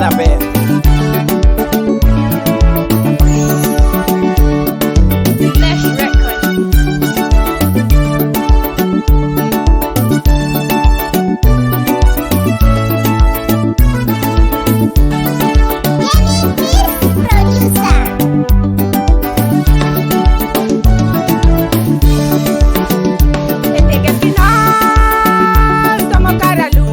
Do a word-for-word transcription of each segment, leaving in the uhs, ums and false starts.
Saber. Flash Record. Producer. Este que si no somos caralu.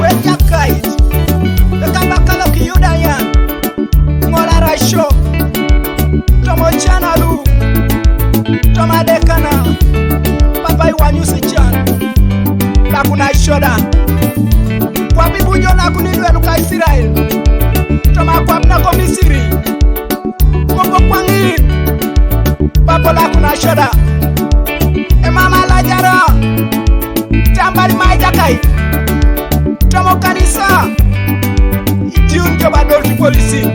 Wek jakait, eka bakalo ki Yuda yan, ng'ola raco, tomo cana lu, tomo adekana, papa iwanyusi can, lakuna coda. Kwapi bujo lakuni lwelu ka Israel, tomo akwap na ko Misiri. Koko kwangin, papo lakuna coda. E mama Lajaro, tambari mai jakai. Tomo kanisa, itiun joba dol ti polisi.